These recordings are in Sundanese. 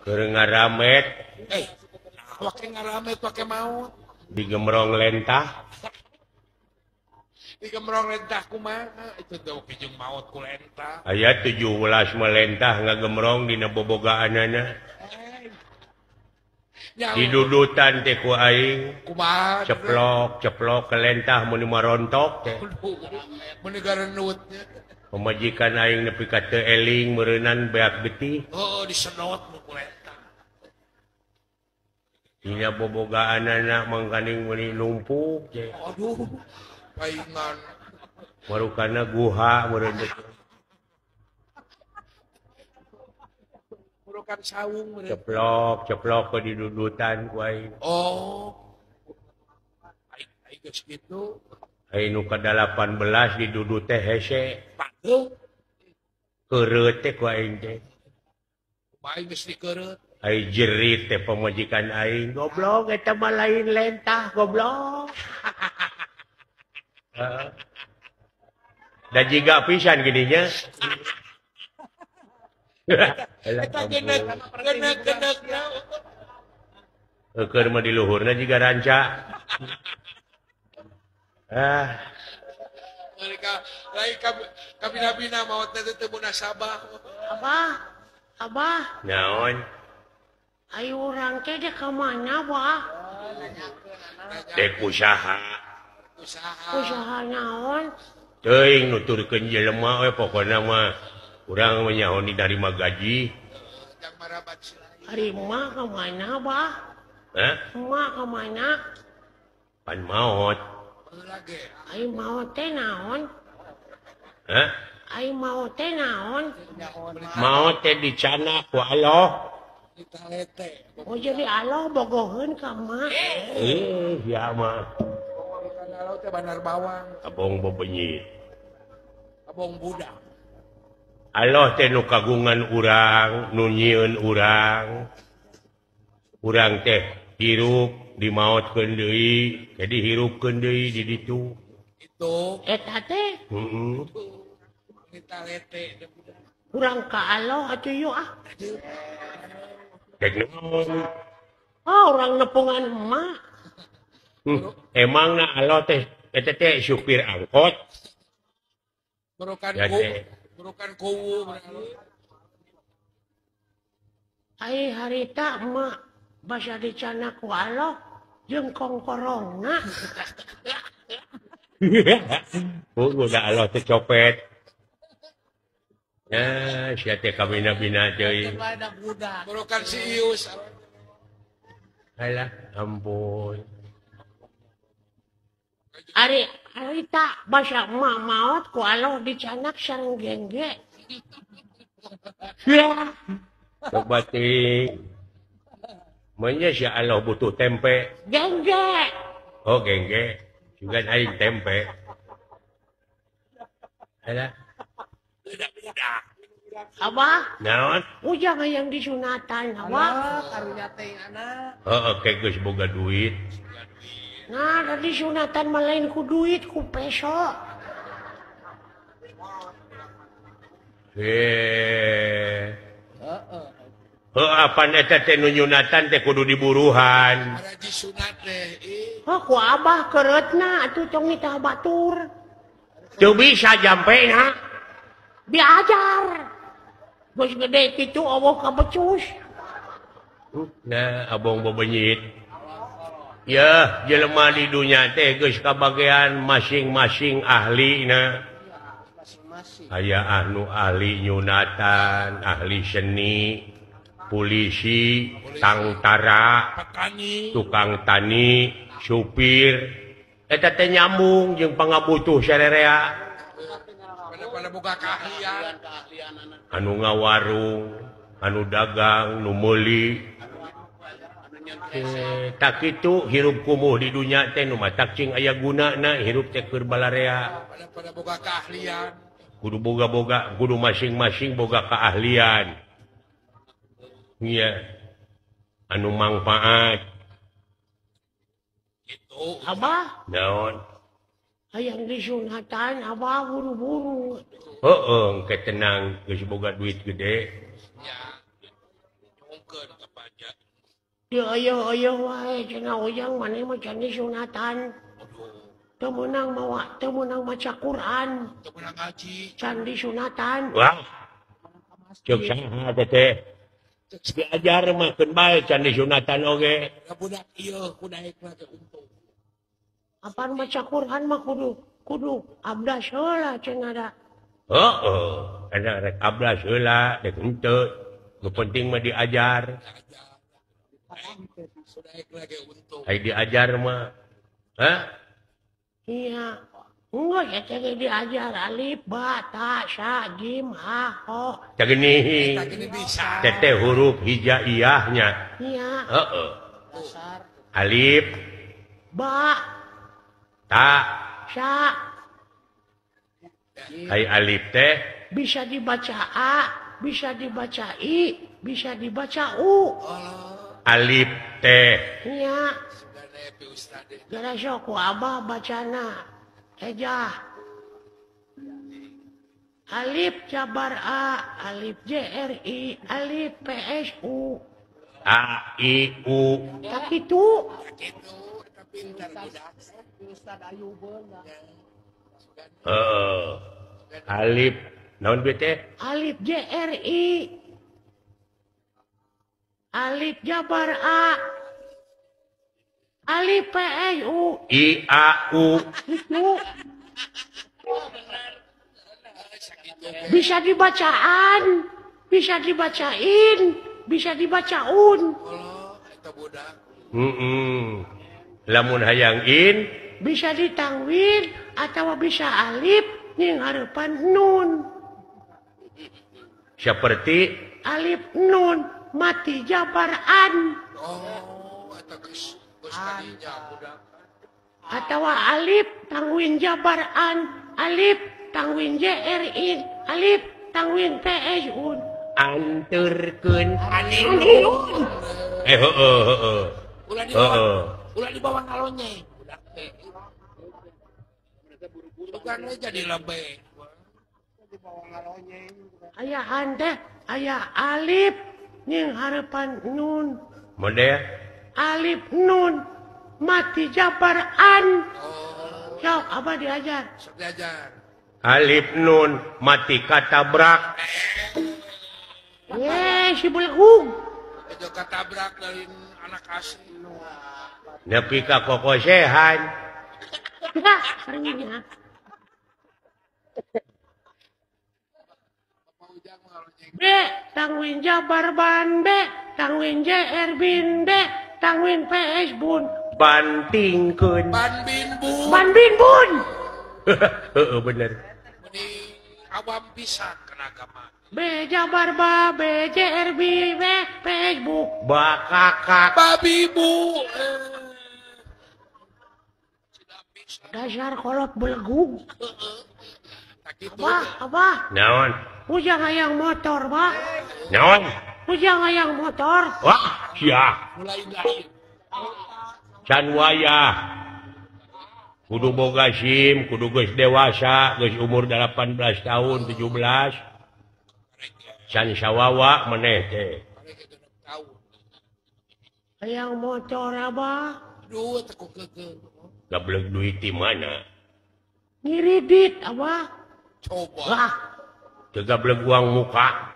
Keur ngaramet. Wake ngaramet wake maot. Digemrong lentah. Digemrong lentah kumaha? Itu teh oke jeung maot ku lentah. Aya 17 melentah ngagemrong dina bobogaanana. Didudutan teh ku aing. Kumaha? Ceplok, ceplok ke lentah mun marontok teh. Mun garenut nya. Pamajikan aing nepi ka teu eling meureunan beak getih. Heuh, disedot ku lentah. Dina bobogaanana mangkaning meuni numpuk teh. Aduh. Paingan marukana guha meureun teh. Marukan saung meureun. Ceplok, ceplok ke didudutan ku aing. Oh. Aing aing geus kitu. Aing nu ka-18 didudut teh hese. Patuh. Keureut teh ku aing teh. Kumaha geus dikeureut? Aing jerit teh pamajikan aing, goblok eta mah lain lentah goblok. Dan jiga pisan gininya. Eta genek genek genek. Keur mah di luhurna jiga ranca. Ah. Mereka lain kabina-bina maot teh teu munasabah. Abah, abah. Naon? Ayo urang teh dek ka mana, Bah? Dek usaha. Usaha naon? Teuing nuturkeun jelema we pokona mah urang mah nyaho ditarima gaji. Ari emak ka mana, Bah? Hah? Emak ka mana? Pan maot. Ari maot teh naon? Hah? Ari maot teh naon? Maot teh dicana ku Allah. Oh jadi Allah bogoheun ka emak. Ya mah. Kalau teh bandar bawang. Abong bebenyit. Abong budak. Allah teh nu kagungan urang, nu nyieun urang. Urang teh hirup dimaotkeun deui, jadi hirupkeun deui di ditu. Itu. Eta teh. Heeh. Kita lete Urang ka Allah atuh yeuh ah. Dek naon? Ah urang nepungan emak. Emang na Allah teh eta teh supir angkot. Burukan ku, burukan kuwu. Ai harita emak basa dicana ku Allah jeung kongkorongna. Oh, udah Allah teh copet. Ya, sia teh kabina-bina deui. Burukan si Ius. Alah, ampun. Ari harita basa emak maot ku Allah dicanak sareng gengge. Ya. Coba ting. Menya si Allah butuh tempe. Gengge. Oh, gengge. Juga aing tempe. Alah. Abah. Naon? Ujang hayang disunatan, abah. Karunya teh anak. Heeh, ke geus boga duit. Nah, tadi sunatan mah lain ku duit, ku peso. Heeh. Heuh, apan eta teh nu nyunatan teh kudu diburuhan. Haji sunat teh. Oh, ku abah keureutna atuh tong nitah batur. Teu bisa jampena. Diajar. Geus gede kitu eueuh kabecus. Nah, abong bebenyit. Ya, jelema di dunya teh geus kabagean masing-masing ahlina. Aya anu ahli nyunatan, ahli seni, polisi, tangtara, tukang tani, supir. Eta teh nyambung jeung pangabutuh sarerea. Anu ngawarung, anu dagang, nu meuli. Tak kitu hirup kumuh di dunya teh nu matak cing aya gunana hirup teh keur balarea. Boga keahlian. Kudu boga-boga, kudu masing-masing boga keahlian. Iya. Anu mangfaat. Gitu. Abah? Naon? Hayang disunatan abah buru-buru. Heeh, engke tenang geus boga duit gede. Dieuyeung wae cenah Ujang maneh mah can disunatan. Teu meunang mawa, teu meunang maca Quran. Teu meunang ngaji. Can disunatan. Wah. Cek saha teh? Diajar mah keun bae can disunatan oge. Budak ieu ku daekna teh untung. Apaan maca Quran mah kudu abdas heula cenah da. Heeh, enak rek abdas heula rek henteu. Nu penting mah diajar. Ai diajar mah. Hah? Iya. Enggak ya teh diajar alif ba ta sa jim ha ho. Tah gini. Teteh huruf hijaiyahnya. Iya. Heeh. Alif ba ta sa. Ai alif teh bisa dibaca a, bisa dibaca i, bisa dibaca u. Alif teh. Iya. Gara sok ku abah bacana ejah. Alif jabar a, alif j r i, alif p s u. A i u. Tak kitu. Heeh. Alif naon be teh? Alif J R I. Alif jabar A. Alif P S U. I A U. Itu. Bisa dibacaan, bisa dibacain, bisa dibacaun. Lamun hayang in bisa ditangwin atau bisa alif ning harepan nun. Seperti alif nun mati jabar an. Oh, eta geus kadinya budak. Atau alif tangwin jabar an, alif tangwin jrin, alif tangwin psun. Anturkeun. Anturkeun. Heeh heeh. Ulah dibawa ngalonyeng budak teh. Bukan we jadi lebe. Aya hande, aya alif ning harepan nun. Model alif nun mati jabar an. Oh. Sok abah diajar. Sok diajar. Alif nun mati katabrak. Si belegug. Itu katabrak dari anak asli. Nepi ka kokosehan. B tangwin jabar ban B tangwin JR bin B tangwin PS bun. Bantingkeun. Ban bin bun. Ban bin bun. Heeh bener. Meni awam pisan kana agama. B jabar ba B JR B B PS bu. Bakakak. Babi bu. Dasar kolot belegug. Abah, abah. Naon? Ujang hayang motor, bah. Naon? Ujang hayang motor. Wah, sia. Can wayah. Kudu boga SIM, kudu geus dewasa, geus umur 18 tahun, 17. Can sawawa maneh teh. Hayang motor, abah. Duh, teu keukeuh. Gablek duit di mana? Ngiridit, abah. Coba. Wah. Teu gablek uang muka.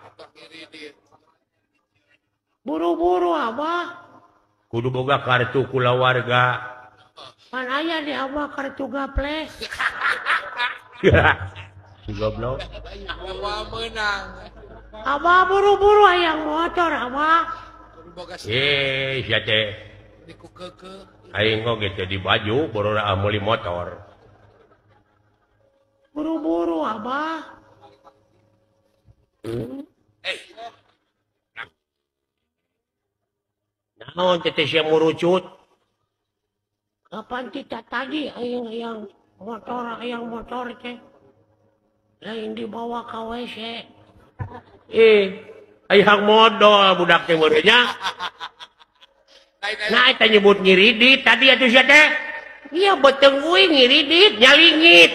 Buru-buru, abah. Kudu boga kartu kulawarga. Pan aya di abah kartu gaple. Si goblok. Abah meunang. Abah buru-buru hayang motor, abah. Eh, sia teh. Aing oge teh di baju borora meuli motor. Buru-buru abah. Naon teh sia murucut? Kapan kita tadi aing hayang motor teh. Lain dibawa ka WC. Hayang modal budak teh meureun nya. Nah, eta nyebut ngiridit tadi atuh sia teh. Ieu beuteung uing ngiridit nyalingit.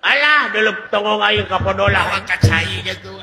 Alah, delep tongong aing ka podolah. Ka cai gitu.